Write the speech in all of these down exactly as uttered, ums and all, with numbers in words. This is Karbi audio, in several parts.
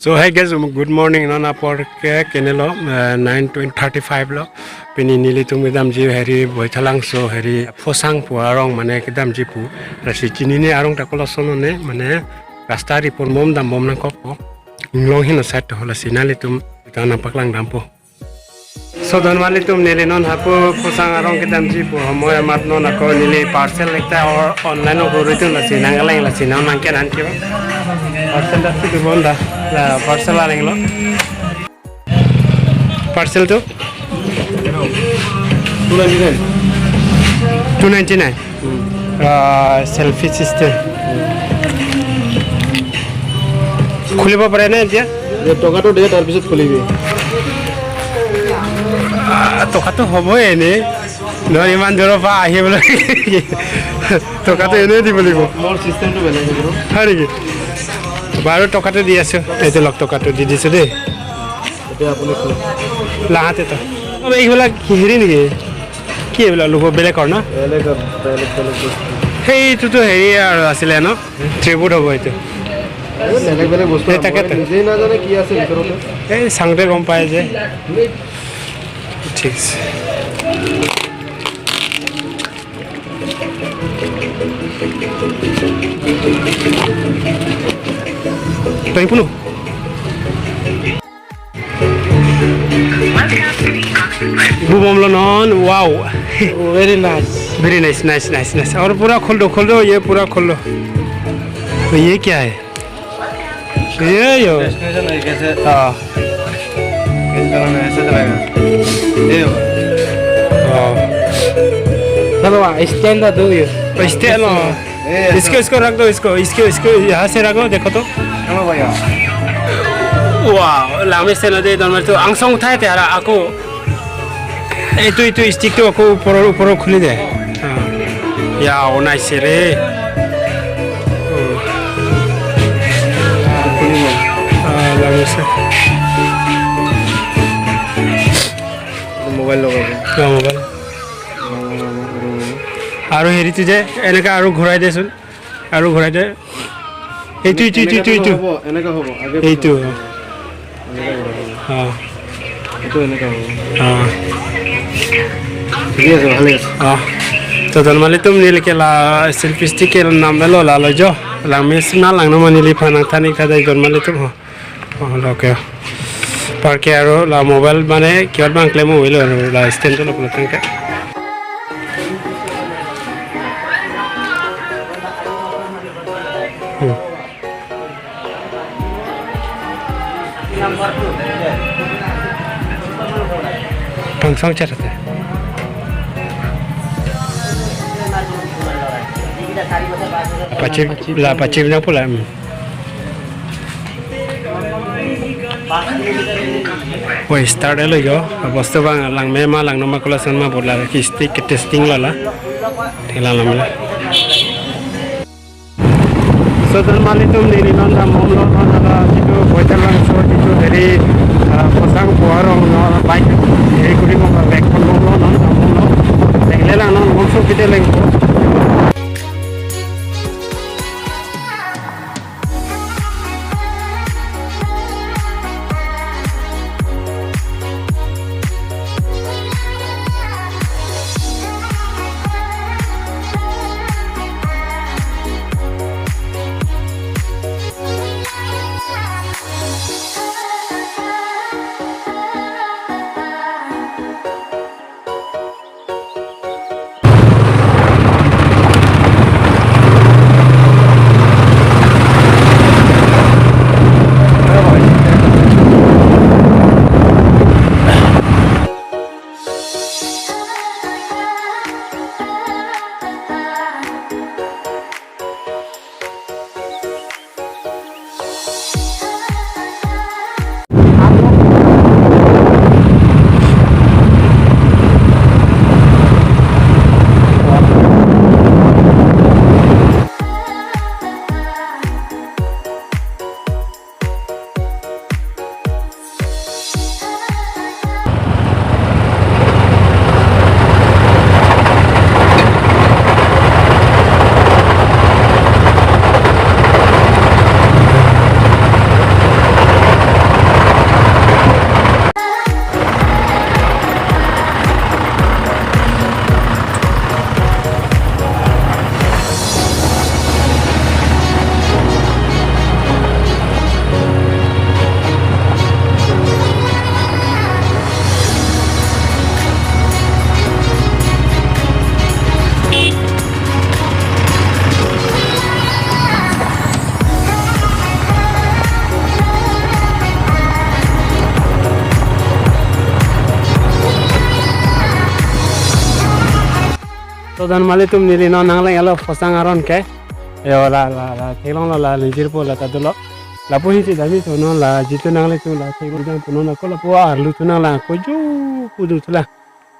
So hey guys, um, good morning. Non apor ke kenelo, eh, nine twenty thirty-five lo. Pini nelitum kedamji heri Baithalangso heri Phosang pu arong mane kedamji pu. Lasi chinine arong ta koloson one mane rasta ri ponbom dambom nangkokpo. Inglong heno side to lasi nanglitum ta nangpaklang dampo. So donmalitum neli non hapu Phosang arong kedamji pu homoi amat non ako neli parcel ekta or online o guru itu lasi nangkalang lasi non nangkenan kiba. Parcel ta si dubon da. La parcel aleng lo. Parcel tu? Two ninety nine. Two ninety nine. Ah, selfie system. খুলিব পাৰে নে এতিয়া? যে টকাটো দে, তাৰ পিছত খুলিবি। আহ, টকাটো হ'বই এনেই। নহয়, ইমান দূৰৰ পৰা আহিবলৈ টকাটো এনেই দিব লাগিব। মোৰ চিষ্টেমটো বেলেগ, ব্ৰ। হয় নেকি? বাৰু, টকাটো দি আছো। এইটো লওক, টকাটো দি দিছো দেই। এতিয়া আপুনি খুলক। লাহাতে তো। অ, এইবিলাক কি হেৰি নেকি? কি এইবিলাক ল'ব বেলেগৰ না? বেলেগ, বেলেগ, বেলেগ বস্তু। সেইটোতো হেৰি আৰু আছিলে ন? ট্ৰিবিউট হ'ব এইটো। এই বেলেগ বেলেগ বস্তু এই তাকেতো। নিজেই নাজানে কি আছে ভিতৰতে। এই চাওঁতে গম পায় যে। ঠিক আছে। Thank you. Bubom lo non, wow. Very nice. Very nice, nice, nice, nice. और पूरा खोल दो, खोल दो, ये पूरा खोल दो। तो ये क्या है? ये यो। Description है, कैसे? हाँ। कैसे करना है, ऐसे चलेगा। ये हो। हाँ। चलो, स्टैंड दो ये। स्टैंड लो। ए, इसको, इसको रख दो, इसको, इसको, इसको यहाँ से रख लो, देखो तो। Hello, भैया। Wow, langmesen ode donmalitum angsong uthai te hara ako. এইটো, এইটো ষ্টিকটো আকৌ ওপৰৰ, ওপৰৰ খুলি দে। অ। ৱাও, নাইছে ৰে। অ। অ, লাগিছে। মোবাইল লগাব। অ, মোবাইল। আৰু হেৰিটো যে এনেকা আৰু ঘূৰাই দেচোন। আৰু ঘূৰাই দে। এইটো, এইটো, এইটো, এইটো, এনেকাতো এইটো। নহ'ব, এনেকা হ'ব, আগে এইটো। পিছে হ'ব। এনেকা হ'ব। অ। এইটো এনেকা হ'ব। অ। ঠিকে আছে, ভালে আছে। অ। তো, donmalitum neli ke la selfie stick ke nam lo la lo jo. Langmesen langno ma neliphan nangthan ik tha dei donmalitum ho. Oh, okay. Parke aro la mobile mane kiat bang klem mobile aro la stand lo pula tangka. Hmm. Pangsong chat ate. Pachim, la pachim na pula. Hmm. Oi, start lo jo. Bostu bang langme ma langno ma kolason ma bola ki stick testing lo la. Thela lam la. So donmalitum neli non dambom lo non la jitu Baithalangso jitu heri, ah, Phosang pu arong non bike heri kuri mo back pon lo non dambom lo. Lengle lang non bom so kite leng. Don mali atum, neli non nangleng-etlo Phosang aron ke. Yo, la, la, la theklonglo, la lingjirpo la ta dolo. Lapu ahin si damji thu non, la jitu nanglitum la theklong dampo non, ako lapu arlu thu nang lang ako ju kudu thulang.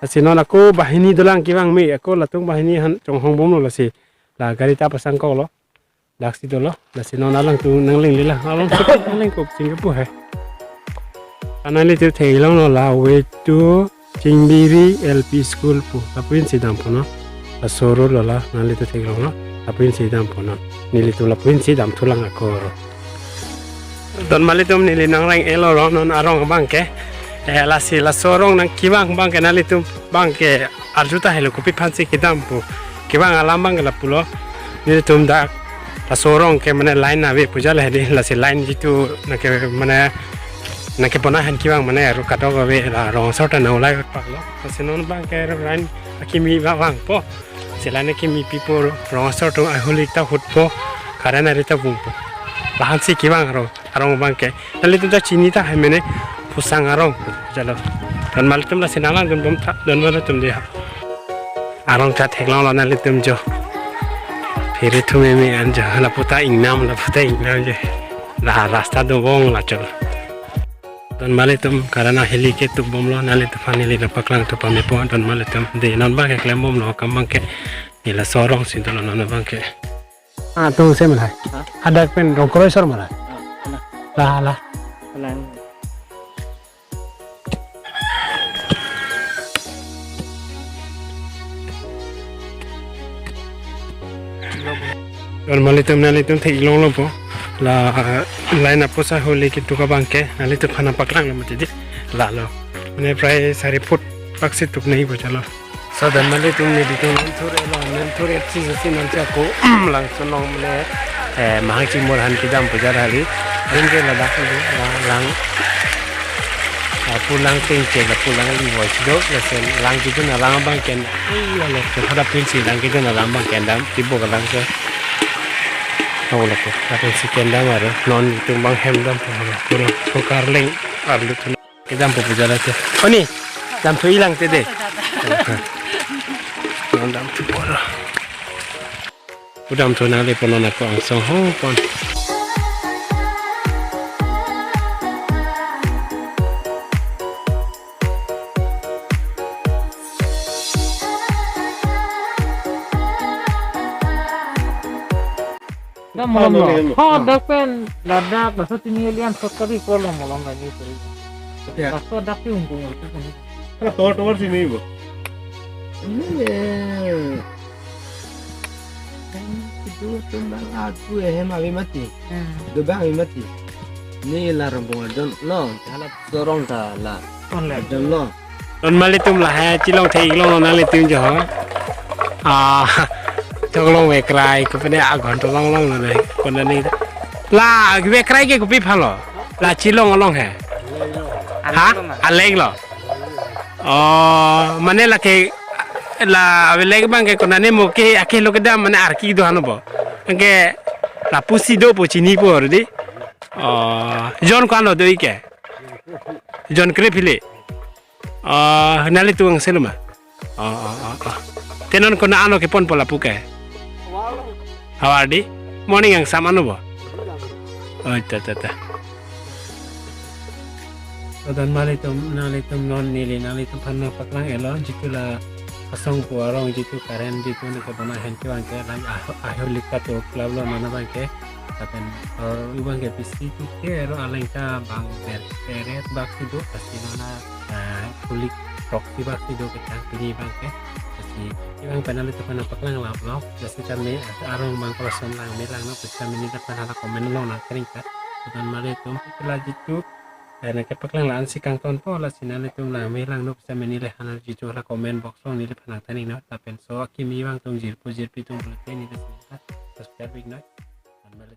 Lasi non ako banghini dolang kevang me, ako latum banghini aphan chonghongbomlo lasi. La gari ta pasangkoklo. Daksi dolo, lasi non alangtum nangleng-etlo, along sepi nanglengkok chingkipu he. Analitum theklonglo, la way to Chingbiri L P School pu, lapu ahin si dampo non. Laso road lo la, nanglitum theklonglo, lapu ahin si dampo non. Nelitum lapu ahin si dam thulang ako. Don mali atum, neli nangleng-etlo ro non arong abang ke. Eh, lasi laso arong nangkevang abang ke nanglitum abang ke arju tahelo, kopi aphan si kedam pu. Kevang alam abang ke lapulo. Nelitum dak laso arong ke mane line ave pu jale hedi, lasi line jitu nangke mane nangkepona aphan kevang mane aro kadok ave, la rong asor ta nang ulai paklo. Lasi non abang ke line akimi abang vangpo. Lasi line akimi pipo, rong asor atum ahuli ta hutpo. Current ari ta vungpo. Lahan si kevang ro arong abang ke. Nanglitum ta chini tahai mene Phosang arong jalo. Don mali atum, lasi nanglang dunbom tha, don mali atum dei ha. Arong ta theklonglo nanglitum jo. Phere thu meme an jo. Lapu ta ingnam, lapu ta ingnam jo. La rasta do vong la chol. Don mali atum, current ahili ke tupbomlo, nanglitum aphan neli nangpaklang thup pamepo, don mali atum. Dei non abang ke klembomlo, kam abang ke. Neli laso arong si dolo non abang ke. Ah, tung se malai. Ha? Hadak pen Rongkroi asor malai. Ah, ala. La, la. Ala. Don mali atum, nanglitum theklonglo po. La, line aposa ahuli ketuk abang ke. Nanglitum aphan nangpaklanglo mati dei. Lalo. Mane prai sari foot pak si tup nangji pu jalo. So, don mali atum, nelitum non thur-etlo, non thur-et si si non si ako, langsun along mane, eh, mahang chimor aphan kedam pu jale hali. Ring ke ladak ni, la, lang. Lapu lang tengke, lapu lang li voice do, lasi lang kedun alang abang ken, eh, la lo, ke hada pin si lang kedun alang abang kendam, tibo ke lang ke. Ako lapu, lapu si kendam aro, non itum abang hem dam pu, pu, pu karleng, arlu tu. Kedam pu pu jale te. Oni, dam thu-ilang te dei. Non dam thu pon. Pu dam thu nangle pon, non ako angsong hongpon. Dam malom lo. Dam malom lo. Ha, dak pen ladak, laso chini lian sorkari ko lo malom lagi suri. Ya. Laso dak ti ungkung itu kan. Tor tor sini bo. Ini, eh, kan itu tumbang aku, eh, hem abi mati. Hmm. Dubang abi mati. Ini la rombong don lo, hala dorong ta la. Onle. Don lo. Don mali atum, lahai chilong theklonglo nanglitum jo. Ah, chok long vekrai ko pene agon to longlong lo dei. Konani. La vekrai ke kopi aphan lo? La chilong along he. Ha? Alek lo. Oh, mane lake la avelek abang ke konani mo ke ake lo kedam mane arki do hanu bo. Anke lapusi dopo chinipo dei. Oh, jon ko-an lo do-ik ke? Jon krephli. Oh, nanglitum angselo ma? Oh, oh, oh, oh. Te non konat ano keponpo lapu ke? Havardi? Morning angsam ano bo? Oh, ta, ta, ta. So don mali atum, nanglitum non neli nanglitum aphan nangpaklang-etlo, jitu la asong pu arong jitu current jitu nangkepona aphan kevang ke lang ah, ahuli ketuk klap lo non abang ke. Lapen, eh, abang ke pisi tu ke aro aleng ta bang ber, beret bak si do, pasi nana, eh, kulik proxy bak si do ketang pini abang ke. Pasi, abang pen nanglitum aphan nangpaklang lap lo, jasi kami, eh, arong abang kolason lang me lang non, pasi kami neli aphan hala comment along nangkering ta. Don mali atum, la jitu, eh, nangkepaklang la-an si kangtonpo, lasi nanglitum lang me lang non, pasi kami neli aphan jitu hala comment box along neli aphan nangthan-ik non, lapen so akimi abang atum jirpo jirpi atum pulote neli aphan subscribe-ik non. Don mali